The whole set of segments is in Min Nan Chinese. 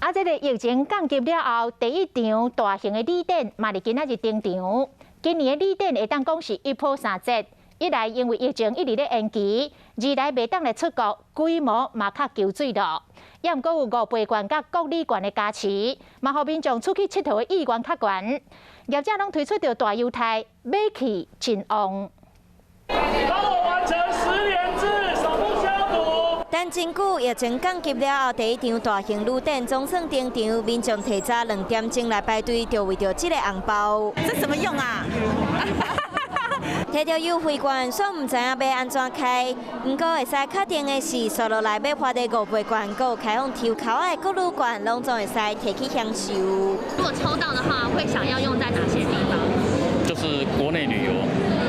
啊，這個疫情降級了後，第一場大型的旅展嘛佇今仔日登場。今年的旅展會當講是一波三折，一來因為疫情一直咧延期，二來袂當來出國，規模嘛較求水咯。也毋過有五倍券佮國旅券的加持，嘛予民眾出去𨑨迌的意願較懸。業者攏推出著大優待，買氣真旺。幫我完成實聯制，手部消毒。等真久，疫情降級了後，第一場大型旅展總算登場，民眾提早2點鐘來排隊，就為著這个紅包。這怎麼用啊？提著優惠券，煞毋知影欲按怎開。毋過會使確定的是，紲落來欲發的五倍券，閣有開放抽籤的國旅券，攏總會使提去享受。如果抽到的話，會想要用在哪些地方？就是國內旅遊，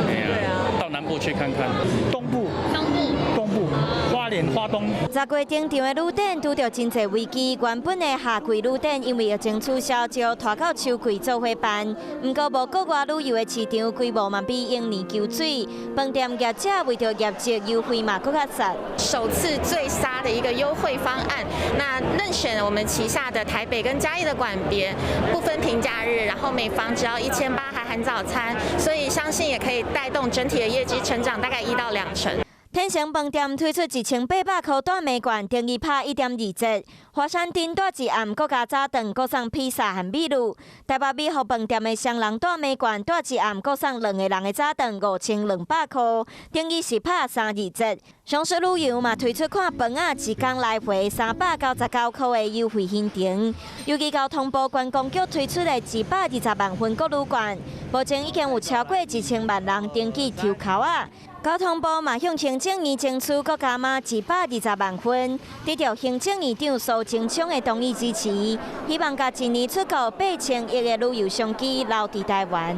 對啊，到南部去看看。東部。東部。東部，花蓮、花東。10月登場的旅展拄著真濟危機，原本的夏季旅展因為疫情取消，就拖到秋季做伙辦。毋過無國外旅遊的市場規模嘛比往年求水，飯店業者為著業績優惠嘛閣較實。首次最殺的一個優惠方案，那任選我們旗下的台北跟嘉義的館別，不分平假日，然後每房只要1800，還含早餐，所以相信也可以帶動整體的業績成長大概1到2成。天成飯店推出1800箍大美券，等於拍1.2折。華山頂蹛一暗，閣加早頓，閣送披薩和美祿。台北美福飯店的雙人大美券，蹛一暗，閣送兩個人的早頓5200箍，等於是拍3.2折。上述旅遊嘛推出看飯仔一工來回399箍的優惠行程。尤其交通部觀光局推出的120萬份國旅券，目前已經有超過1000萬人登記抽籤仔。交通部嘛向行政院爭取閣加碼120萬份，得著行政院長蘇貞昌的同意支持，希望共一年出國8000億的旅遊商機留佇台灣。